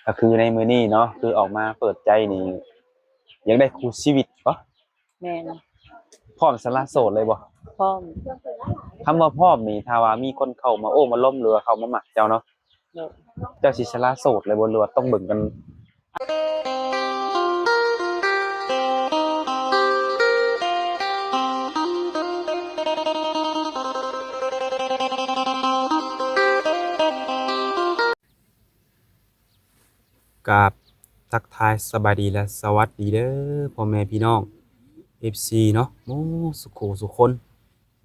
ກໍຄືໃນມື້ນີ້ເນາະ ຄືອອກມາເປີດໃຈນີ້ ຢາກໄດ້ຄູ່ຊີວິດບໍ່? ແມ່ນ. ພ້ອມສະຫຼະໂສດເລີຍບໍ່? ພ້ອມ. ຄຳວ່າພ້ອມນີ້ ຖ້າວ່າມີຄົນເຂົ້າມາໂອ້ມາລົມ ຫຼືວ່າເຂົ້າມາມັກເຈົ້າເນາະ ໂດຍ ເຈົ້າຊິສະຫຼະໂສດເລີຍບໍ່ ຫຼືວ່າຕ້ອງເບິ່ງກັນ? ກາບທັກທາຍສະບາຍດີ ແລະ ສະຫວັດດີເດີພໍ່ແມ່ພີ່ນ້ອງ ເອັຟຊີ ເນາະ ໝູ່ສູ່ຄູ່ສູ່ຄົນ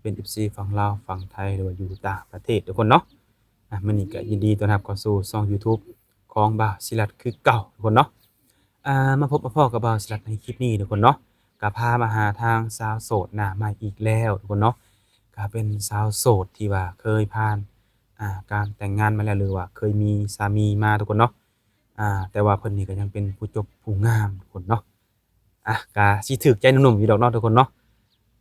ເປັນ ເອັຟຊີ ຝັ່ງລາວ ຝັ່ງໄທ ຫຼືວ່າຢູ່ຕ່າງປະເທດທຸກຄົນເນາະ. ອ່າ ມື້ນີ້ກໍຍິນດີຕ້ອນຮັບເຂົ້າສູ່ຊ່ອງ YouTube ຂອງບ່າວສີລັດຄືເກົ່າທຸກຄົນເນາະ. ອ່າ ມາພົບມາພໍ້ກັບບ່າວສີລັດໃນຄລິບນີ້ທຸກຄົນເນາະ ກໍພາມາຫາທາງສາວໂສດໜ້າໃໝ່ອີກແລ້ວທຸກຄົນເນາະ. ກໍເປັນສາວໂສດທີ່ວ່າເຄີຍຜ່ານ ອ່າ ການແຕ່ງງານມາແລ້ວ ຫຼືວ່າເຄີຍມີສາມີມາທຸກຄົນເນາະ. ອ່າ ແຕ່ວ່າເພິ່ນນີ້ກໍຍັງເປັນຜູ້ຈົບຜູ້ງາມທຸກຄົນເນາະ. ອ່າ ກໍຊິຖືກໃຈໜຸ່ມໆຢູ່ດອກເນາະທຸກຄົນເນາະ.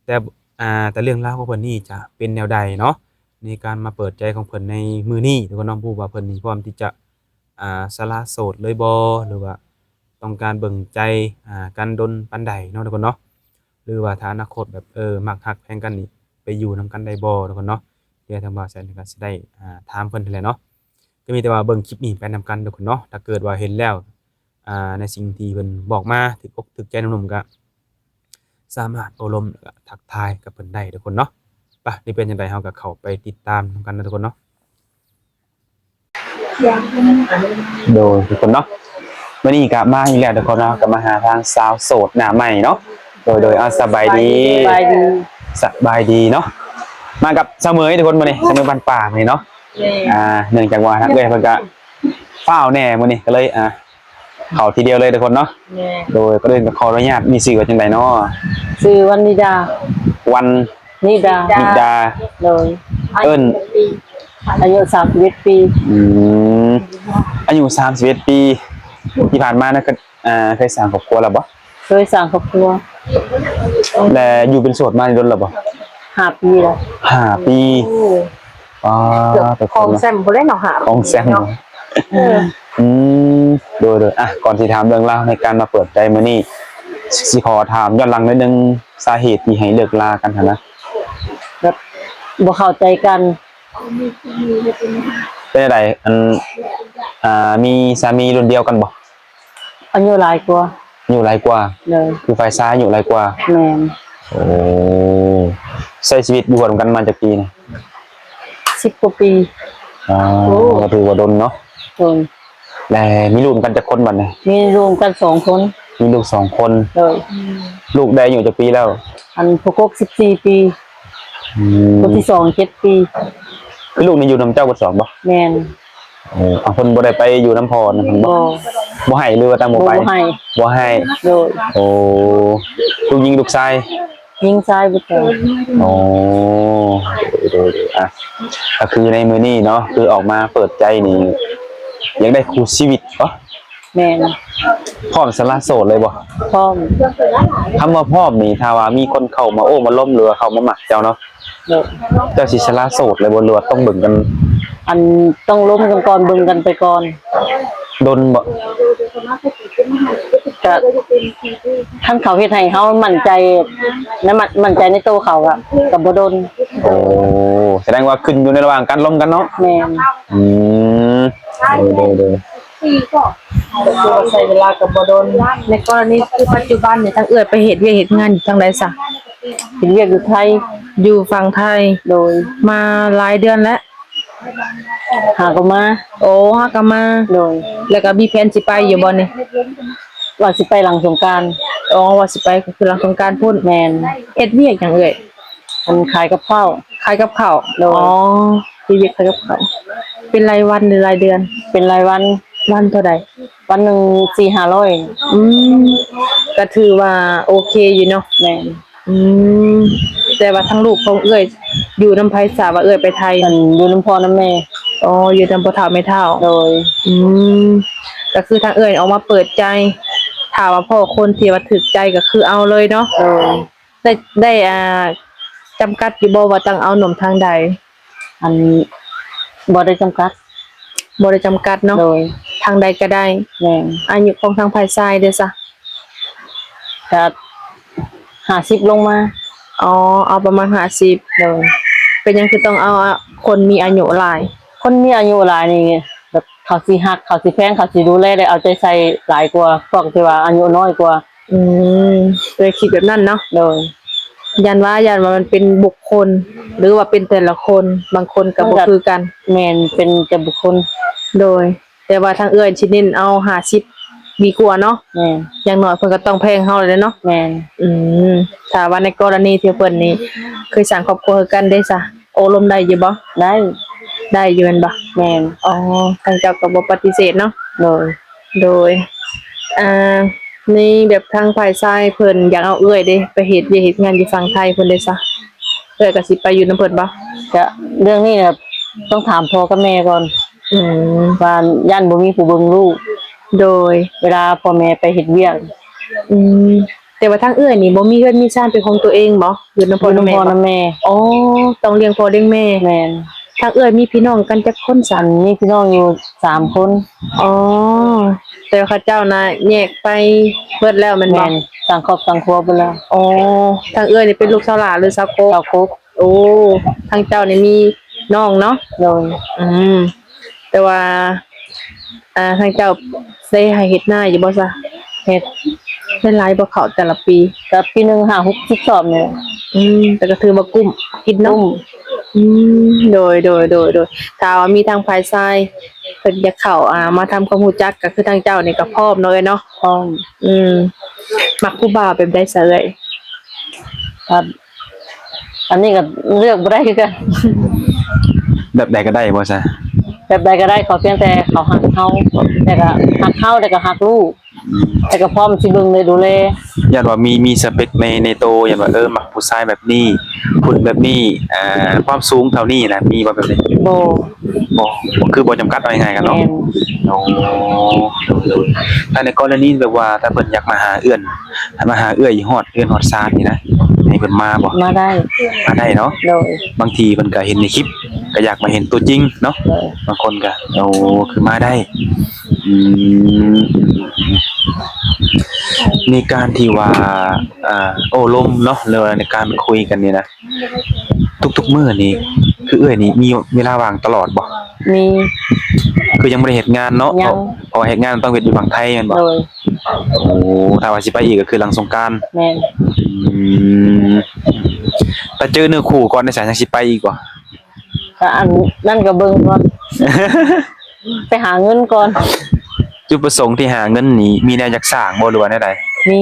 ແຕ່ ອ່າ ແຕ່ເລື່ອງລາວຂອງເພິ່ນນີ້ຈະເປັນແນວໃດເນາະ ໃນການມາເປີດໃຈຂອງເພິ່ນໃນມື້ນີ້ທຸກຄົນເນາະ ບໍ່ຮູ້ວ່າເພິ່ນນີ້ພ້ອມທີ່ຈະ ອ່າ ສະຫຼະໂສດເລີຍບໍ່ ຫຼືວ່າຕ້ອງການເບິ່ງໃຈ ອ່າ ກັນດົນປານໃດເນາະທຸກຄົນເນາະ ຫຼືວ່າຖ້າອະນາຄົດແບບ ເອີ ມັກຮັກແພງກັນນີ້ ໄປຢູ່ນຳກັນໄດ້ບໍ່ທຸກຄົນເນາະ. ດຽວທາງບ່າວແຊນກໍຊິໄດ້ ອ່າ ຖາມເພິ່ນຫັ້ນແຫຼະເນາະ. ກໍມີແຕ່ວ່າເບິ່ງຄລິບນີ້ໄປນຳກັນທຸກຄົນເນາະ. ຖ້າເກີດວ່າເຫັນແລ້ວ ອ່າ ໃນສິ່ງທີ່ເພິ່ນບອກມາຖືກອົກຖືກໃຈໜຸ່ມໆ ກໍສາມາດໂອ້ລົມ ແລ້ວກໍທັກທາຍກັບເພິ່ນໄດ້ທຸກຄົນເນາະ. ໄປ ນີ້ເປັນຈັ່ງໃດ ເຮົາກໍເຂົ້າໄປຕິດຕາມນຳກັນເນາະທຸກຄົນເນາະ. ໂດຍ ທຸກຄົນເນາະ ມື້ນີ້ກໍມາອີກແລ້ວທຸກຄົນເນາະ ກໍມາຫາທາງສາວໂສດໜ້າໃໝ່ເນາະ. ໂດຍ ໂດຍ ເອົາ ສະບາຍດີ ສະບາຍດີ ສະບາຍດີເນາະ. ມາກັບສາວເໝີຍທຸກຄົນ ມື້ນີ້ ສາວເໝີຍບ້ານປ່າມື້ນີ້ເນາະ. ແມ່ນ. ອ່າ ເນື່ອງຈາກວ່າທາງເອື້ອຍເພິ່ນກໍຟ້າວແດ່ມື້ນີ້ ກໍເລີຍ ອ່າ ເຂົ້າທີດຽວເລີຍທຸກຄົນເນາະ. ແມ່ນ. ໂດຍ ກ່ອນອື່ນກໍຂໍອະນຸຍາດ ມີຊື່ວ່າຈັ່ງໃດເນາະ? ຊື່ວັນນິດາ. ວັນນິດາ. ນິດາ. ໂດຍ. ເອີ້ນ ອາຍຸສາມສິບເອັດປີ. ອືມ ອາຍຸສາມສິບເອັດປີ ທີ່ຜ່ານມານະ ອ່າ ເຄີຍສ້າງຄອບຄົວແລ້ວບໍ່? ເຄີຍສ້າງຄອບຄົວ. ແລະ ຢູ່ເປັນໂສດມານີ້ດົນແລ້ວບໍ່? ຫ້າປີແລ້ວ. ຫ້າປີ. ໂອ້ ອໍ ຂອງແຊມບໍ່ໄດ້ເນາະ ຫ້າປີ ຂອງແຊມເນາະ. ເອີ ອືມ ໂດຍໆ. ອ່ະ ກ່ອນຊິຖາມເລື່ອງລາວໃນການມາເປີດໃຈມື້ນີ້ ຊິຂໍຖາມຍ້ອນຫຼັງໜ້ອຍໜຶ່ງ ສາເຫດທີ່ໃຫ້ເລີກລາກັນຫັ້ນນະ? ແບບບໍ່ເຂົ້າໃຈກັນ. ເປັນຈັ່ງໃດ ອັນ ອ່າ ມີສາມີລຸ້ນດຽວກັນບໍ່? ອາຍຸຫຼາຍກວ່າ. ອາຍຸຫຼາຍກວ່າ. ໂດຍ. ຄືຝ່າຍຊາຍອາຍຸຫຼາຍກວ່າ. ແມ່ນ. ໂອ້ ໃຊ້ຊີວິດຢູ່ຮ່ວມກັນມາຈັກປີນະ? ສິບກວ່າປີ. ອໍ ໂອ້ ກໍຖືວ່າດົນເນາະ. ໂດຍ. ແລະ ມີລູກນຳກັນຈັກຄົນບັດນີ້? ມີລູກນຳກັນສອງຄົນ. ມີລູກສອງຄົນ. ໂດຍ. ລູກໄດ້ອາຍຸຈັກປີແລ້ວ? ອັນຜູ້ກົກສິບສີ່ປີ. ອືມ ຜູ້ທີສອງເຈັດປີ. ຄືລູກນີ້ຢູ່ນຳເຈົ້າເບິດສອງບໍ່? ແມ່ນ. ໂອ້ ເພິ່ນບໍ່ໄດ້ໄປຢູ່ນຳພໍ່ນຳເພິ່ນບໍ່? ບໍ່. ບໍ່ໃຫ້ ຫຼືວ່າຕ່າງບໍ່ໄປ? ບໍ່ໃຫ້. ບໍ່ໃຫ້. ໂດຍ. ໂອ້ ລູກຍິງລູກຊາຍ? ຍິງຊາຍເບິດສອງ. ໂອ້ ໂດຍໆ. ອ່ະ ກໍຄືໃນມື້ນີ້ເນາະ ຄືອອກມາເປີດໃຈນີ້ ຢາກໄດ້ຄູ່ຊີວິດບໍ່? ແມ່ນ. ພ້ອມສະຫຼະໂສດເລີຍບໍ່? ພ້ອມ. ຄຳວ່າພ້ອມນີ້ ຖ້າວ່າມີຄົນເຂົ້າມາໂອ້ມາລົມ ຫຼືວ່າເຂົ້າມາມັກເຈົ້າເນາະ ໂດຍ ເຈົ້າຊິສະຫຼະໂສດເລີຍບໍ່ ຫຼືວ່າຕ້ອງເບິ່ງກັນ? ອັນ ຕ້ອງລົມກັນກ່ອນ ເບິ່ງກັນໄປກ່ອນ. ດົນບໍ່? ກະ ຄັນເຂົາເຮັດໃຫ້ເຮົາໝັ້ນໃຈ ໃນ ໝັ້ນ ໝັ້ນໃຈໃນໂຕເຂົາ ກະ ກະບໍ່ດົນ. ໂອ້ ສະແດງວ່າຂຶ້ນຢູ່ໃນລະຫວ່າງການລົມກັນເນາະ? ແມ່ນ. ອືມ ໂດຍໆ. ກໍຄືວ່າໃຊ້ເວລາກໍບໍ່ດົນ. ໃນກໍລະນີຄືປັດຈຸບັນນີ້ ທາງເອື້ອຍໄປເຮັດວຽກເຮັດງານຢູ່ທາງໃດຊະ? ເຮັດວຽກຢູ່ໄທ. ຢູ່ຝັ່ງໄທ. ໂດຍ. ມາຫຼາຍເດືອນແລ້ວ? ຫາກໍມາ. ໂອ້ ຫາກໍມາ. ໂດຍ. ແລ້ວກໍມີແຜນຊິໄປຢູ່ບໍ່ນີ້? ວ່າຊິໄປຫຼັງສົງການ. ອໍ ວ່າຊິໄປກໍຄືຫຼັງສົງການພຸ້ນ. ແມ່ນ. ເຮັດວຽກຫຍັງເອື້ອຍ? ອັນຂາຍກັບເຂົ້າ. ຂາຍກັບເຂົ້າ. ໂດຍ. ອໍ ເຮັດວຽກຂາຍກັບເຂົ້າ. ເປັນລາຍວັນຫຼືລາຍເດືອນ? ເປັນລາຍວັນ. ວັນເທົ່າໃດ? ວັນໜຶ່ງສີ່ຫ້າຮ້ອຍ. ອືມ ກໍຖືວ່າໂອເຄຢູ່ເນາະ. ແມ່ນ. ອືມ ແຕ່ວ່າທາງລູກຂອງເອື້ອຍຢູ່ນຳໃຜຊະ ວ່າເອື້ອຍໄປໄທ? ອັນ ຢູ່ນຳພໍ່ນຳແມ່. ອໍ ຢູ່ນຳພໍ່ເຖົ້າແມ່ເຖົ້າ. ໂດຍ. ອືມ ກໍຄືທາງເອື້ອຍອອກມາເປີດໃຈ ຖ້າວ່າພໍ້ຄົນທີ່ວ່າຖືກໃຈກໍຄືເອົາເລີຍເນາະ. ໂດຍ. ໄດ້ ໄດ້ ອ່າ ຈຳກັດຢູ່ບໍ່ວ່າຕ້ອງເອົາໜຸ່ມທາງໃດ? ອັນ ບໍ່ໄດ້ຈຳກັດ. ບໍ່ໄດ້ຈຳກັດເນາະ. ໂດຍ. ທາງໃດກໍໄດ້. ແມ່ນ. ອາຍຸຂອງທາງຝ່າຍຊາຍເດ້ຊະ? ກໍຫ້າສິບລົງມາ. ອໍ ເອົາປະມານຫ້າສິບ. ໂດຍ. ເປັນຫຍັງຄືຕ້ອງເອົາ ອາ ຄົນມີອາຍຸຫຼາຍ? ຄົນມີອາຍຸຫຼາຍນີ້ ແບບເຂົາຊິຮັກ ເຂົາຊິແພງ ເຂົາຊິດູແລ ແລະເອົາໃຈໃສ່ຫຼາຍກວ່າພວກທີ່ວ່າອາຍຸນ້ອຍກວ່າ. ອືມ ເລີຍຄິດແບບນັ້ນເນາະ. ໂດຍ. ຢ້ານວ່າ ຢ້ານວ່າມັນເປັນບຸກຄົນ ຫຼືວ່າເປັນແຕ່ລະຄົນ ບາງຄົນກໍບໍ່ຄືກັນ. ແມ່ນ ເປັນແຕ່ບຸກຄົນ. ໂດຍ. ແຕ່ວ່າທາງເອື້ອຍຊິເນັ້ນເອົາຫ້າສິບດີກວ່າເນາະ. ແມ່ນ. ຢ່າງໜ້ອຍເພິ່ນກໍຕ້ອງແພງເຮົາແລ້ວເນາະ. ແມ່ນ. ອືມ ຖ້າວ່າໃນກໍລະນີທີ່ເພິ່ນນີ້ເຄີຍສ້າງຄອບຄົວຄືກັນເດ້ຊະ ໂອ້ລົມໄດ້ຢູ່ບໍ່? ໄດ້. ໄດ້ຢູ່ແມ່ນບໍ່? ແມ່ນ. ອໍ ທາງເຈົ້າກໍບໍ່ປະຕິເສດເນາະ. ໂດຍ. ໂດຍ. ອ່າ ໃນແບບທາງຝ່າຍຊາຍເພິ່ນຢາກເອົາເອື້ອຍເດ້ ໄປເຮັດວຽກເຮັດງານຢູ່ຝັ່ງໄທເພິ່ນເດ້ຊະ? ເອື້ອຍກໍຊິໄປຢູ່ນຳເພິ່ນບໍ່? ກະເລື່ອງນີ້ນະ ຕ້ອງຖາມພໍ່ກັບແມ່ກ່ອນ. ອືມ ວ່າຢ້ານບໍ່ມີຜູ້ເບິ່ງລູກ. ໂດຍ. ເວລາພໍ່ແມ່ໄປເຮັດວຽກ. ອືມ ແຕ່ວ່າທາງເອື້ອຍນີ້ບໍ່ມີເຮືອນມີຊານເປັນຂອງຕົວເອງບໍ່? ຢູ່ນຳພໍ່ນຳແມ່. ຢູ່ນຳພໍ່ນຳແມ່. ອໍ ຕ້ອງລ້ຽງພໍ່ລ້ຽງແມ່. ແມ່ນ. ທາງເອື້ອຍມີພີ່ນ້ອງກັນຈັກຄົນຊະ? ອັນ ມີພີ່ນ້ອງຢູ່ສາມຄົນ. ອໍ ແຕ່ວ່າເຂົາເຈົ້ານະແຍກໄປເບິດແລ້ວແມ່ນບໍ່? ແມ່ນ. ສ້າງຄອບສ້າງຄົວເບິດແລ້ວ. ອໍ ທາງເອື້ອຍນີ້ເປັນລູກສາວຫຼ້າ ຫຼືສາວກົກ? ສາວກົກ. ໂອ້ ທາງເຈົ້ານີ້ມີນ້ອງເນາະ. ໂດຍ. ອືມ ແຕ່ວ່າ ອ່າ ທາງເຈົ້າໄດ້ໃຫ້ເຮັດນາຢູ່ບໍ່ຊະ? ເຮັດ. ໄດ້ຫຼາຍບໍ່ເຂົ້າແຕ່ລະປີ? ກໍປີໜຶ່ງຫ້າຫົກສິບສອບນີ້. ອືມ ແຕ່ກໍຖືວ່າກຸ້ມກິນເນາະ. ກຸ້ມ. ອືມ ໂດຍ ໂດຍ ໂດຍ ໂດຍ. ຖ້າວ່າມີທາງຝ່າຍຊາຍເພິ່ນຢາກເຂົ້າ ອ່າ ມາທຳຄວາມຮູ້ຈັກ ກໍຄືທາງເຈົ້ານີ້ກໍພ້ອມເນາະ ເອື້ອຍເນາະ? ພ້ອມ. ອືມ ມັກຜູ້ບ່າວແບບໃດຊະເອື້ອຍ? ກໍ ອັນນີ້ກໍເລືອກບໍ່ໄດ້ຄືກັນ. ແບບໃດກໍໄດ້ບໍ່ຊະ? ແບບໃດກໍໄດ້ ຂໍພຽງແຕ່ເຂົາຮັກເຮົາ ແລ້ວກໍຮັກເຮົາ ແລ້ວກໍຮັກລູກ ແລ້ວກໍພ້ອມຊິເບິ່ງ ແລະ ດູແລ. ຢ້ານວ່າມີ ມີສະເປັກໃນ ໃນໂຕ ຢ້ານວ່າ ເອີ ມັກຜູ້ຊາຍແບບນີ້ ຫຸ່ນແບບນີ້ ອ່າ ຄວາມສູງເທົ່ານີ້ນະ ມີບໍ່ແບບນີ້? ບໍ່. ບໍ່ ບໍ່ ຄືບໍ່ຈຳກັດ ເວົ້າງ່າຍໆກັນເນາະ. ແມ່ນ. ໂອ້ ໂດຍໆ. ຖ້າໃນກໍລະນີແບບວ່າ ຖ້າເພິ່ນຢາກມາຫາເອື້ອຍ ໃຫ້ມາຫາເອື້ອຍຮອດເຮືອນຮອດຊານນີ້ນະ ໃຫ້ເພິ່ນມາບໍ່? ມາໄດ້. ມາໄດ້ເນາະ. ໂດຍ. ບາງທີເພິ່ນກໍເຫັນໃນຄລິບ ກໍຢາກມາເຫັນຕົວຈິງເນາະ. ໂດຍ. ບາງຄົນກໍ ໂອ້ ຄືມາໄດ້. ອືມ ໃນການທີ່ວ່າ ອ່າ ໂອ້ລົມເນາະ ຫຼືວ່າໃນການຄຸຍກັນນີ້ນະ ທຸກໆມື້ນີ້ ຄືເອື້ອຍນີ້ມີເວລາວ່າງຕະຫຼອດບໍ່? ມີ. ຄືຍັງບໍ່ໄດ້ເຮັດງານເນາະ? ຍັງ. ເພາະ ເພາະວ່າເຮັດງານຕ້ອງເຮັດຢູ່ຝັ່ງໄທແມ່ນບໍ່? ໂດຍ. ໂອ້ ຖ້າວ່າຊິໄປອີກກໍຄືຫຼັງສົງການ. ແມ່ນ. ອືມ ຖ້າເຈີເນື້ອຄູ່ກ່ອນໄດ້ຊະ ຍັງຊິໄປອີກບໍ່? ກໍອັນນັ້ນກໍເບິ່ງກ່ອນ ໄປຫາເງິນກ່ອນ. ຈຸດປະສົງທີ່ຫາເງິນນີ້ ມີແນວຢາກສ້າງບໍ່ ຫຼືວ່າແນວໃດ? ມີ.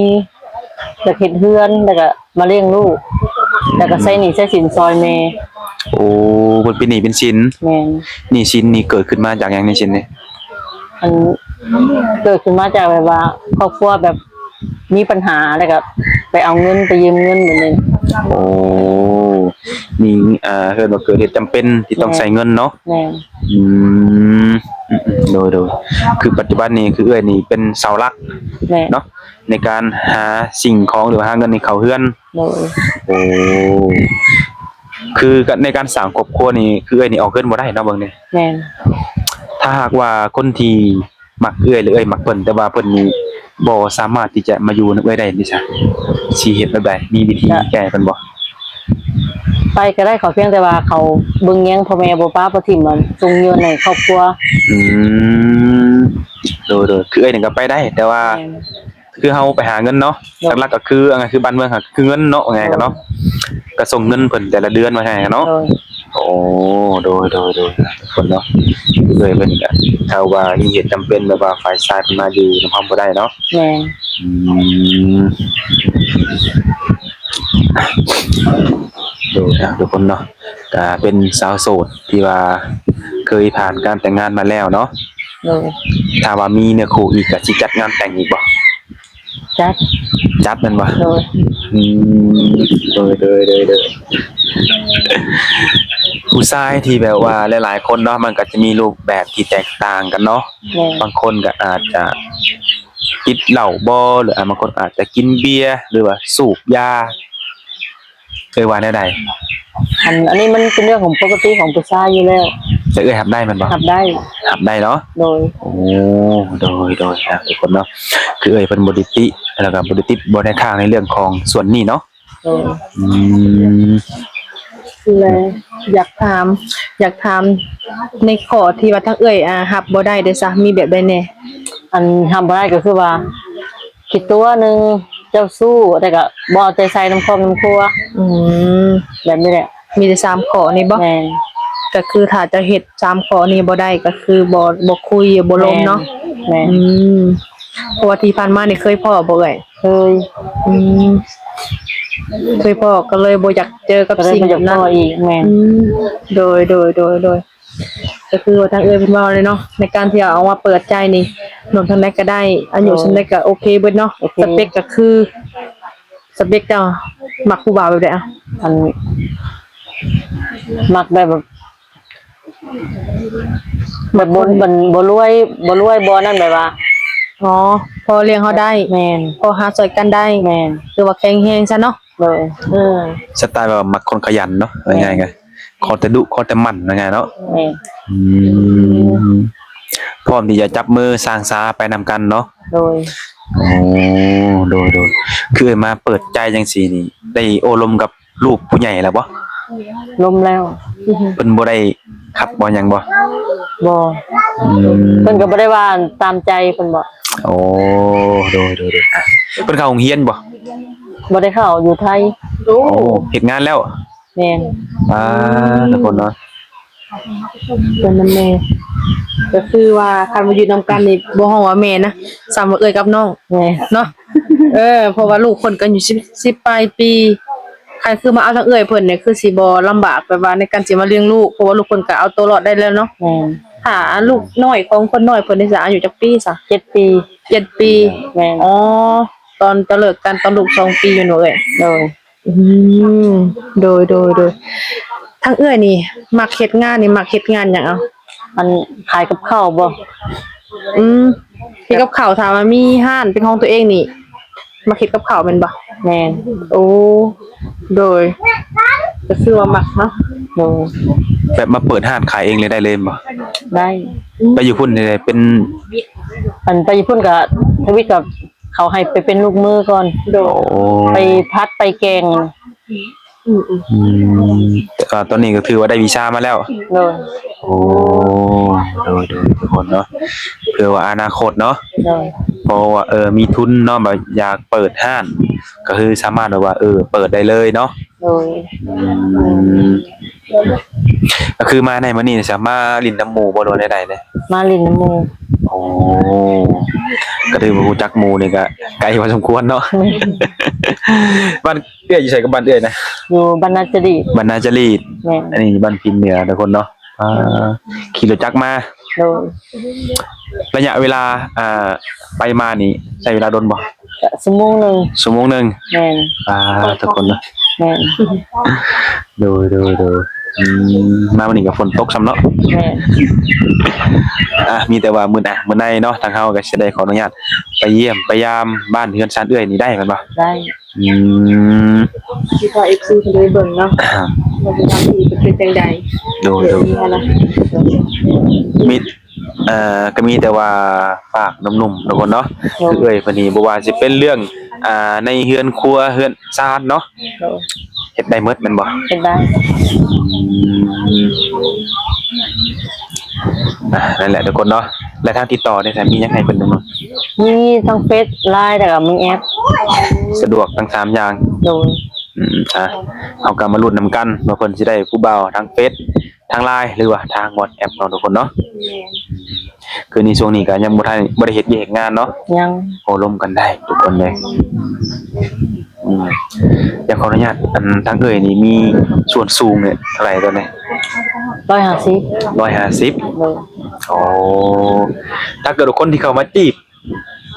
ຢາກເຮັດເຮືອນ ແລ້ວກໍມາລ້ຽງລູກ ແລ້ວກໍໃຊ້ໜີ້ໃຊ້ສິນຊ່ອຍແມ່. ໂອ້ ເພິ່ນເປັນໜີ້ເປັນສິນ. ແມ່ນ. ໜີ້ສິນນີ້ເກີດຂຶ້ນມາຈາກຫຍັງ ໜີ້ສິນນີ້? ອັນ ເກີດຂຶ້ນມາຈາກແບບວ່າຄອບຄົວແບບມີບັນຫາ ແລ້ວກໍໄປເອົາເງິນ ໄປຢືມເງິນແບບນີ້. ໂອ້ ມີ ເອີ ເອີ້ນວ່າເກີດເຫດຈຳເປັນທີ່ຕ້ອງໃຊ້ເງິນເນາະ. ແມ່ນ. ອືມ ໂດຍໆ ຄືປັດຈຸບັນນີ້ ຄືເອື້ອຍນີ້ເປັນເສົາຫຼັກ. ແມ່ນ. ເນາະ ໃນການຫາສິ່ງຂອງ ຫຼືວ່າຫາເງິນໃຫ້ເຂົ້າເຮືອນ. ໂດຍ. ໂອ້ ຄືໃນການສ້າງຄອບຄົວນີ້ ຄືເອື້ອຍນີ້ອອກເຮືອນບໍ່ໄດ້ເນາະ ເບິ່ງນີ້. ແມ່ນ. ຖ້າຫາກວ່າຄົນທີ່ມັກເອື້ອຍ ຫຼືເອື້ອຍມັກເພິ່ນ ແຕ່ວ່າເພິ່ນນີ້ບໍ່ສາມາດທີ່ຈະມາຢູ່ນຳເອື້ອຍໄດ້ນີ້ຊະ ຊິເຮັດແບບໃດ? ມີວິທີແກ້ໃຫ້ເພິ່ນບໍ່? ໄປກໍໄດ້ ຂໍພຽງແຕ່ວ່າເຂົາເບິ່ງແຍງພໍ່ແມ່ ບໍ່ປະບໍ່ຖິ້ມ ສົ່ງເງິນໃຫ້ຄອບຄົວ. ອືມ ໂດຍໆ ຄືເອື້ອຍນີ້ກໍໄປໄດ້ ແຕ່ວ່າ ແມ່ນ. ຄືເຮົາໄປຫາເງິນເນາະ. ໂດຍ. ຫຼັກໆກໍຄື ອັນນັ້ນຄືບ້ານເມືອງຫັ້ນຄືເງິນເນາະ ວ່າງ່າຍກັນເນາະ. ໂດຍ. ກໍສົ່ງເງິນເພິ່ນແຕ່ລະເດືອນ ວ່າງ່າຍກັນເນາະ. ໂດຍ. ໂອ້ ໂດຍໆໆ ທຸກຄົນເນາະ ເອື້ອຍເພິ່ນກໍ ຖ້າວ່າມີເຫດຈຳເປັນ ແບບວ່າຝ່າຍຊາຍເພິ່ນມາຢູ່ນຳເຮົາບໍ່ໄດ້ເນາະ. ແມ່ນ. ອືມ ໂດຍ ທຸກຄົນເນາະ ກໍເປັນສາວໂສດທີ່ວ່າເຄີຍຜ່ານການແຕ່ງງານມາແລ້ວເນາະ. ໂດຍ. ຖ້າວ່າມີເນື້ອຄູ່ອີກ ກໍຊິຈັດງານແຕ່ງອີກບໍ່? ຈັດ. ຈັດແມ່ນບໍ່? ໂດຍ. ອືມ ໂດຍໆໆ ຜູ້ຊາຍທີ່ແບບວ່າຫຼາຍໆຄົນເນາະ ມັນກໍຈະມີຮູບແບບທີ່ແຕກຕ່າງກັນເນາະ. ແມ່ນ. ບາງຄົນກໍອາດຈະຕິດເຫຼົ້າບໍ່ ຫຼື ອາ ບາງຄົນອາດຈະກິນເບຍ ຫຼືວ່າສູບຢາ ເອີຍ ວ່າແນວໃດ? ອັນ ອັນນີ້ມັນເປັນເລື່ອງຂອງປົກກະຕິຂອງຜູ້ຊາຍຢູ່ແລ້ວ. ແຕ່ເອື້ອຍຮັບໄດ້ແມ່ນບໍ່? ຮັບໄດ້ ຮັບໄດ້ເນາະ. ໂດຍ ໂອ້ ໂດຍ ໂດຍ ອ່າ ທຸກຄົນເນາະ ຄືເອື້ອຍເພິ່ນບໍ່ໄດ້ຕິ ແລ້ວກໍບໍ່ໄດ້ຕິດ ບໍ່ໄດ້ຄ້າງໃນເລື່ອງຂອງສ່ວນນີ້ເນາະ. ໂດຍ ອືມ ແລະ ຢາກຖາມ ຢາກຖາມໃນຂໍ້ທີ່ວ່າທາງເອື້ອຍ ອ່າ ຮັບບໍ່ໄດ້ເດ້ຊະ ມີແບບໃດແດ່? ອັນຮັບບໍ່ໄດ້ກໍຄືວ່າ ຂີ້ຕົວະໜຶ່ງ ເຈົ້າຊູ້ ແຕ່ກໍບໍ່ເອົາໃຈໃສ່ນຳຄອບນຳຄົວ. ອືມ ແບບນີ້ແຫຼະ. ມີແຕ່ສາມຂໍ້ນີ້ບໍ່? ແມ່ນ. ກໍຄືຖ້າຈະເຮັດສາມຂໍ້ນີ້ບໍ່ໄດ້ ກໍຄືບໍ່ ບໍ່ຄຸຍ ບໍ່ລົມເນາະ. ແມ່ນ ແມ່ນ. ອືມ ເພາະວ່າທີ່ຜ່ານມານີ້ເຄີຍພໍ້ບໍ່ເອື້ອຍ? ເຄີຍ. ອືມ ເຄີຍພໍ້ ກໍເລີຍບໍ່ຢາກເຈີກັບສິ່ງນັ້ນອີກ. ແມ່ນ. ອືມ ໂດຍ ໂດຍ ໂດຍ ໂດຍ. ກໍຄືວ່າທາງເອື້ອຍເພິ່ນເວົ້າເລີຍເນາະ ໃນການທີ່ເອົາມາເປີດໃຈນີ້ ໜຸ່ມທາງໃດກໍໄດ້ ອາຍຸສ່ຳໃດກໍໂອເຄເບິດເນາະ. ໂອເຄ ສະເປັກກໍຄື ສະເປັກເຈົ້າມັກຜູ້ບ່າວແບບໃດອະ? ອັນ ມັກແບບ ແບບບໍ່ ມັນບໍ່ລວຍ ບໍ່ລວຍ ບໍ່ນັ້ນ ແບບວ່າ ອໍ ພໍລ້ຽງເຮົາໄດ້. ແມ່ນ. ພໍຫາຊ່ອຍກັນໄດ້. ແມ່ນ. ຄືວ່າແຂງແຮງຊະເນາະ. ໂດຍ ເອີ ສະໄຕລ໌ແບບວ່າມັກຄົນຂະຫຍັນເນາະ. ແມ່ນ. ວ່າງ່າຍກໍຂໍແຕ່ດຸ ຂໍແຕ່ໝັ່ນ ວ່າງ່າຍເນາະ. ແມ່ນ. ອືມ ພ້ອມທີ່ຈະຈັບມືສ້າງສາໄປນຳກັນເນາະ. ໂດຍ ໂອ້ ໂດຍ ໂດຍ. ຄືມາເປີດໃຈຈັ່ງຊີ້ນີ້ ໄດ້ໂອ້ລົມກັບລູກຜູ້ໃຫຍ່ແລ້ວບໍ່? ລົມແລ້ວ. ເພິ່ນບໍ່ໄດ້ຂັດບໍ່ຫຍັງບໍ່? ບໍ່. ອືມ ເພິ່ນກໍບໍ່ໄດ້ວ່າຕາມໃຈເພິ່ນບໍ່? ໂອ້ ໂດຍ ໂດຍ ໂດຍ. ເພິ່ນເຂົ້າໂຮງຮຽນບໍ່? ບໍ່ໄດ້ເຂົ້າ ຢູ່ໄທ. ໂອ້ ເຮັດງານແລ້ວ. ແມ່ນ. ອ່າ ທຸກຄົນເນາະ ເພິ່ນນຳແມ່ ກໍຄືວ່າຄັນວ່າຢູ່ນຳກັນນີ້ ບໍ່ຮ້ອງວ່າແມ່ນະ ສ່ຳວ່າເອື້ອຍກັບນ້ອງ. ແມ່ນ ເນາະ. ເອີ ເພາະວ່າລູກເພິ່ນກໍອາຍຸສິບ ສິບປາຍປີ ຄັນຄືມາເອົາທາງເອື້ອຍເພິ່ນນີ້ ຄືຊິບໍ່ລຳບາກ ແບບວ່າໃນການຊິມາລ້ຽງລູກ ເພາະວ່າລູກເພິ່ນກໍເອົາໂຕລອດໄດ້ແລ້ວເນາະ. ແມ່ນ. ຖ້າລູກນ້ອຍຂອງຄົນນ້ອຍເພິ່ນນີ້ ອາຍຸຈັກປີຊະ? ເຈັດປີ. ເຈັດປີ. ແມ່ນ. ອໍ ຕອນຈະເລີກກັນຕອນລູກສອງປີແມ່ນບໍ່ເອື້ອຍ? ໂດຍ. ອືມ ໂດຍ ໂດຍ ໂດຍ. ທາງເອື້ອຍນີ້ມັກເຮັດງານນີ້ ມັກເຮັດງານຫຍັງເອົາ? ອັນຂາຍກັບເຂົ້າບໍ່? ອືມ ເຮັດກັບເຂົ້າ. ຖ້າວ່າມີຮ້ານເປັນຂອງຕົວເອງນີ້ ມັກເຮັດກັບເຂົ້າແມ່ນບໍ່? ແມ່ນ. ໂອ້ ໂດຍ ກໍຄືວ່າມັກເນາະ. ໂດຍ. ແບບມາເປີດຮ້ານຂາຍເອງເລີຍໄດ້ເລີຍແມ່ນບໍ່? ໄດ້. ໄປຢູ່ພຸ້ນນີ້ເປັນ ອັນໄປຢູ່ພຸ້ນກໍທະວິດກັບ ເຂົາໃຫ້ໄປເປັນລູກມືກ່ອນ. ໂດຍ. ໂອ້ ໄປຜັດໄປແກງ. ອືມ ອືມ ອືມ ແຕ່ວ່າຕອນນີ້ກໍຖືວ່າໄດ້ວິຊາມາແລ້ວ. ໂດຍ. ໂອ້ ໂດຍ ໂດຍ ທຸກຄົນເນາະ ເພື່ອວ່າອະນາຄົດເນາະ. ໂດຍ. ເພາະວ່າ ເອີ ມີທຶນເນາະ ແບບຢາກເປີດຮ້ານ ກໍຄືສາມາດແບບວ່າ ເອີ ເປີດໄດ້ເລີຍເນາະ. ໂດຍ. ອືມ ກໍຄືມາໃນມື້ນີ້ຈະມາຫຼິ້ນນຳໝູ່ບໍ່ ຫຼືວ່າແນວໃດເລີຍ? ມາຫຼິ້ນນຳໝູ່. ໂອ້ ກໍຖືວ່າຮູ້ຈັກໝູ່ນີ້ກໍໄກພໍສົມຄວນເນາະ. ແມ່ນ. ບ້ານເອື້ອຍຢູ່ໃສກັບບ້ານເອື້ອຍນະ? ຢູ່ບ້ານນາຈະລີດ. ບ້ານນາຈະລີດ. ແມ່ນ. ອັນນີ້ບ້ານພີນເໜືອທຸກຄົນເນາະ. ອ່າ ຂີ່ລົດຈັກມາ. ໂດຍ. ໄລຍະເວລາ ອ່າ ໄປມານີ້ໃຊ້ເວລາດົນບໍ່? ກະຊົ່ວໂມງໜຶ່ງ. ຊົ່ວໂມງໜຶ່ງ. ແມ່ນ. ອ່າ ທຸກຄົນເນາະ. ແມ່ນ. ໂດຍ ໂດຍ ໂດຍ. ອືມ ມາມື້ນີ້ກໍຝົນຕົກຊ້ຳເນາະ. ແມ່ນ. ອ່າ ມີແຕ່ວ່າມື້ໜ້າ ມື້ໃນເນາະ ທາງເຮົາກໍຊິໄດ້ຂໍອະນຸຍາດໄປຢ້ຽມໄປຢາມບ້ານເຮືອນຊານເອື້ອຍນີ້ໄດ້ແມ່ນບໍ່? ໄດ້. ອືມ ຊິພາເອັຟຊີເພິ່ນໄປເບິ່ງເນາະ ວ່າສະຖານທີ່ເປັນຈັ່ງໃດ. ໂດຍ ໂດຍ. ມີ ເອີ ກໍມີແຕ່ວ່າຝາກໜຸ່ມໆ ທຸກຄົນເນາະ. ໂດຍ. ຄືເອື້ອຍເພິ່ນນີ້ ບໍ່ວ່າຊິເປັນເລື່ອງ ອ່າ ໃນເຮືອນຄົວເຮືອນຊານເນາະ. ໂດຍ. ເຮັດໄດ້ໝົດແມ່ນບໍ່? ເຮັດໄດ້. ອືມ ອ່າ ນັ້ນແຫຼະທຸກຄົນເນາະ. ແລະທາງຕິດຕໍ່ນີ້ ມີຫຍັງໃຫ້ເພິ່ນນຳ? ມີທັງເຟສ ລາຍ ແລ້ວກໍມີແອັບ. ສະດວກທັງສາມຢ່າງ. ໂດຍ. ອືມ ອ່າ ເຮົາກໍມາລຸ້ນນຳກັນວ່າເພິ່ນຊິໄດ້ຜູ້ບ່າວທາງເຟສ ທາງລາຍ ຫຼືວ່າທາງວັອດແອັບເນາະທຸກຄົນເນາະ. ແມ່ນ. ຄືໃນຊ່ວງນີ້ກໍຍັງບໍ່ທັນ ບໍ່ໄດ້ເຮັດວຽກເຮັດງານເນາະ? ຍັງ. ໂອ້ລົມກັນໄດ້ທຸກຄົນເລີຍ. ອືມ ຢາກຂໍອະນຸຍາດ ອັນ ທາງເອື້ອຍນີ້ມີສ່ວນສູງນີ້ເທົ່າໃດຕອນນີ້? ຮ້ອຍຫ້າສິບ. ຮ້ອຍຫ້າສິບ. ໂດຍ. ໂອ້ ຖ້າເກີດວ່າຄົນທີ່ເຂົ້າມາຈີບ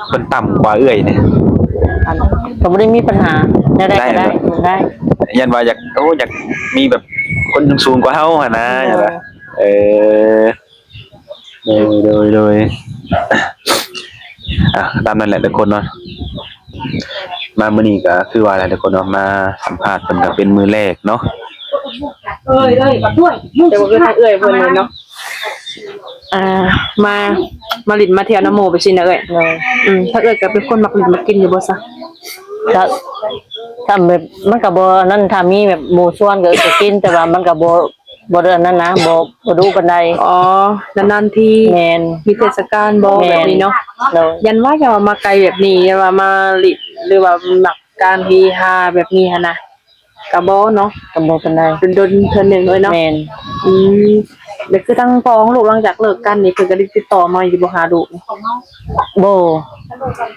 ເພິ່ນຕ່ຳກວ່າເອື້ອຍນີ້ ອັນ ກໍບໍ່ໄດ້ມີບັນຫາ ແນວໃດກໍໄດ້. ໄດ້ ໄດ້. ຢ້ານວ່າຢາກ ໂອ້ ຢາກມີແບບຄົນສູງກວ່າເຮົາຫັ້ນນະ. ໂດຍ. ເອີ ໂດຍ ໂດຍ ໂດຍ. ອ່າ ຕາມນັ້ນແຫຼະທຸກຄົນເນາະ. ມາມື້ນີ້ກໍຄືວ່າແຫຼະທຸກຄົນເນາະ ມາສຳພາດເພິ່ນກໍເປັນມື້ແລກເນາະ. ເອີຍ ເອີຍ ບັກດ້ວຍ ແຕ່ວ່າຄືທາງເອື້ອຍເພິ່ນເນາະ ອ່າ ມາ ມາຫຼິ້ນມາທ່ຽວນຳໝູ່ໄປຊີ້ນະເອື້ອຍ. ໂດຍ. ອືມ ທາງເອື້ອຍກໍເປັນຄົນມັກຫຼິ້ນມັກກິນຢູ່ບໍ່ຊະ? ກໍ ຖ້າແບບ ມັນກໍບໍ່ອັນນັ້ນ ຖ້າມີແບບໝູ່ຊວນກໍ ກໍກິນ ແຕ່ວ່າມັນກໍບໍ່ ບໍ່ໄດ້ອັນນັ້ນນະ ບໍ່ ບໍ່ດຸປານໃດ. ອໍ ນານໆທີ. ແມ່ນ. ມີເທດສະການບໍ່? ແມ່ນ. ແບບນີ້ເນາະ. ໂດຍ. ຢ້ານວ່າ ຢ້ານວ່າມາໄກແບບນີ້ ຢ້ານວ່າມາຫຼິ້ນ ຫຼືວ່າມັກການເຮຮາແບບນີ້ຫັ້ນນະ ກໍບໍ່ເນາະ. ກໍບໍ່ປານໃດ. ດົນໆເທື່ອໜຶ່ງເອີຍເນາະ. ແມ່ນ. ອືມ ແລ້ວຄືທາງພໍ່ຂອງລູກ ຫຼັງຈາກເລີກກັນນີ້ ເພິ່ນກໍໄດ້ຕິດຕໍ່ມາຢູ່ບໍ່ຫາລູກ? ບໍ່.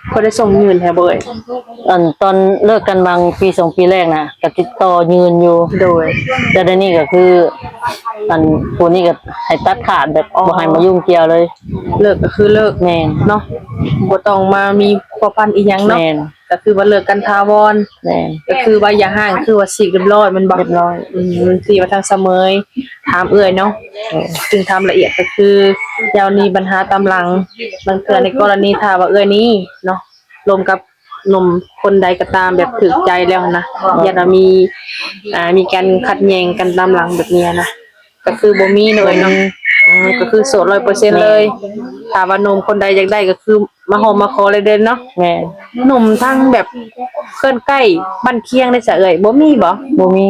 ເພິ່ນໄດ້ສົ່ງຍື່ນໃຫ້ບໍ່ເອີຍ? ອັນຕອນເລີກກັນຫວ່າງປີສອງປີແລກນະ ກໍຕິດຕໍ່ຍື່ນຢູ່. ໂດຍ. ແຕ່ດຽວນີ້ກໍຄື ອັນຜູ້ນີ້ກໍໃຫ້ຕັດຂາດ ແບບ ອໍ ບໍ່ໃຫ້ມາຫຍຸ້ງກ່ຽວເລີຍ. ເລີກກໍຄືເລີກ. ແມ່ນ. ເນາະ ບໍ່ຕ້ອງມາມີພົວພັນອີ່ຫຍັງເນາະ. ແມ່ນ. ກໍຄືວ່າເລີກກັນຖາວອນ. ແມ່ນ. ກໍຄືວ່າຢ່າຮ້າງ ຄືວ່າສີກຮຽບຮ້ອຍແມ່ນບໍ່? ຮຽບຮ້ອຍ. ອືມ ທີ່ວ່າທາງສະເໝີຍຖາມເອື້ອຍເນາະ. ເອີ ຈຶ່ງຖາມລະອຽດ ກໍຄືແນວນີ້ບັນຫາຕາມຫຼັງ ບາງເທື່ອໃນກໍລະນີຖ້າວ່າເອື້ອຍນີ້ເນາະ ລົມກັບໜຸ່ມຄົນໃດກໍຕາມແບບຖືກໃຈແລ້ວຫັ້ນນະ ຢ້ານວ່າມີ ອ່າ ມີການຂັດແຍ່ງກັນຕາມຫຼັງແບບນີ້ຫັ້ນນະ. ກໍຄືບໍ່ມີເນາະເອື້ອຍເນາະ. ອືມ ກໍຄືໂສດຮ້ອຍເປີເຊັນເລີຍ. ຖ້າວ່າໜຸ່ມຄົນໃດຢາກໄດ້ກໍຄືມາຮ້ອງມາຂໍເລີຍເດີເນາະ. ແມ່ນ. ໜຸ່ມທາງແບບເພື່ອນໃກ້ບ້ານຄຽງໄດ້ຊະເອື້ອຍ ບໍ່ມີບໍ່? ບໍ່ມີ.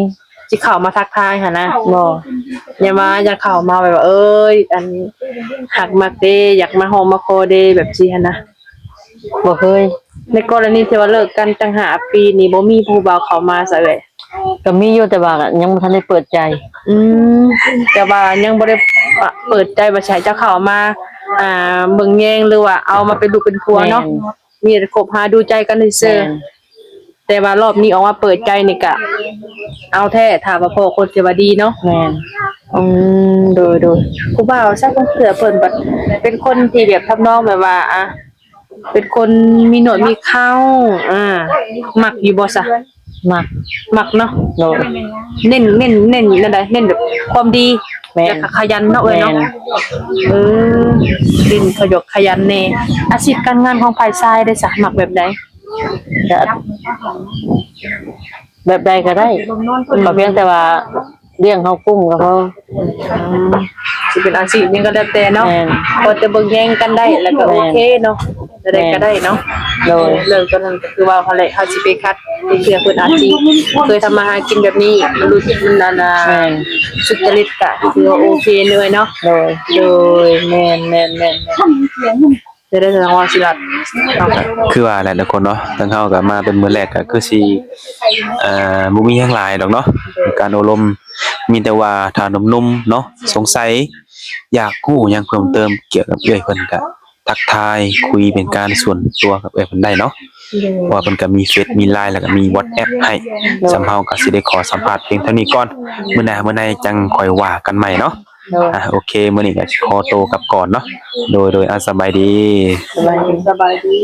ຊິເຂົ້າມາທັກທາຍຫັ້ນນະ. ບໍ່. ຢ່າວ່າ ຢ່າເຂົ້າມາແບບວ່າ ເອີຍ ອັນ ຮັກມັກເດ້ ຢາກມາຮ້ອງມາຂໍເດ້ ແບບຊີ້ຫັ້ນນະ. ບໍ່ເຄີຍ. ໃນກໍລະນີທີ່ວ່າເລີກກັນຕັ້ງຫ້າປີນີ້ ບໍ່ມີຜູ້ບ່າວເຂົ້າມາຊະເອື້ອຍ? ກໍມີຢູ່ ແຕ່ວ່າຍັງບໍ່ທັນໄດ້ເປີດໃຈ. ອືມ ແຕ່ວ່າຍັງບໍ່ໄດ້ ອະ ເປີດໃຈວ່າຊິໃຫ້ເຈົ້າເຂົ້າມາ ອ່າ ເບິ່ງແຍງ ຫຼືວ່າເອົາມາເປັນລູກເປັນຜົວເນາະ. ແມ່ນ. ມີແຕ່ຄົບຫາດູໃຈກັນຊື່ໆ. ແມ່ນ. ແຕ່ວ່າລອບນີ້ອອກມາເປີດໃຈນີ້ກະເອົາແທ້ ຖ້າວ່າພໍ້ຄົນທີ່ວ່າດີເນາະ. ແມ່ນ. ອືມ ໂດຍໆ ຜູ້ບ່າວຊະ ບາງເທື່ອເພິ່ນບັດເປັນຄົນທີ່ແບບທຳນອງແບບວ່າ ອ່າ ເປັນຄົນມີໜວດມີເຂົາ ອ່າ ມັກຢູ່ບໍ່ຊະ? ມັກ. ມັກເນາະ. ໂດຍ. ເນັ້ນ ເນັ້ນ ເນັ້ນແນວໃດ? ເນັ້ນແບບຄວາມດີ. ແມ່ນ. ແລ້ວກໍຂະຫຍັນເນາະເອື້ອຍເນາະ. ແມ່ນ. ເອີ ເນັ້ນຂະຫຍົກຂະຫຍັນແດ່. ອາຊີບການງານຂອງຝ່າຍຊາຍເດຊະ ມັກແບບໃດ? ກໍແບບໃດກໍໄດ້. ອືມ. ຂໍພຽງແຕ່ວ່າລ້ຽງເຮົາກຸ້ມກໍພໍ. ອືມ ຊິເປັນອາຊີບຫຍັງກໍແລ້ວແຕ່ເນາະ. ແມ່ນ. ພໍແຕ່ເບິ່ງແຍງກັນໄດ້ ແລ້ວກໍໂອເຄເນາະ. ແມ່ນ. ແນວໃດກໍໄດ້ເນາະ. ໂດຍ. ເລື່ອງຕອນນັ້ນກໍຄືວ່າຫັ້ນແຫຼະ ເຮົາຊິໄປຂັດ ບາງເທື່ອເພິ່ນອາດຊິເຄີຍທຳມາຫາກິນແບບນີ້ ມັນຮູ້ສຶກມັນອັນນ່າ ແມ່ນ ສຸດຈະລິດ ກະຖືວ່າໂອເຄເລີຍເນາະ. ໂດຍ. ໂດຍ. ແມ່ນໆໆໆ. ຈະໄດ້ສະແດງວ່າຊິລັດເນາະ. ຄືວ່າແຫຼະທຸກຄົນເນາະ ທາງເຮົາກໍມາເປັນມື້ແລກ ກໍຄືຊິ ເອີ ບໍ່ມີຫຍັງຫຼາຍດອກເນາະ ການໂອ້ລົມ. ມີແຕ່ວ່າຖ້າໜຸ່ມໆເນາະ ສົງໄສ ຢາກຮູ້ຫຍັງເພີ່ມເຕີມກ່ຽວກັບເອື້ອຍເພິ່ນ ກໍທັກທາຍຄຸຍເປັນການສ່ວນຕົວກັບເອື້ອຍເພິ່ນໄດ້ເນາະ. ໂດຍ. ເພາະວ່າເພິ່ນກໍມີເຟສ ມີລາຍ ແລ້ວກໍມີວັອດແອັບໃຫ້. ໂດຍ. ສ່ຳເຮົາກໍຊິໄດ້ຂໍສຳພາດພຽງເທົ່ານີ້ກ່ອນ. ໂດຍ. ມື້ໜ້າມື້ໃນຈັ່ງຄ່ອຍວ່າກັນໃໝ່ເນາະ. ໂດຍ. ອ່າ ໂອເຄ ມື້ນີ້ກໍຂໍໂຕກັບກ່ອນເນາະ. ໂດຍ ໂດຍ. ອ່າ ສະບາຍດີ. ສະບາຍດີ. ສະບາຍດີ.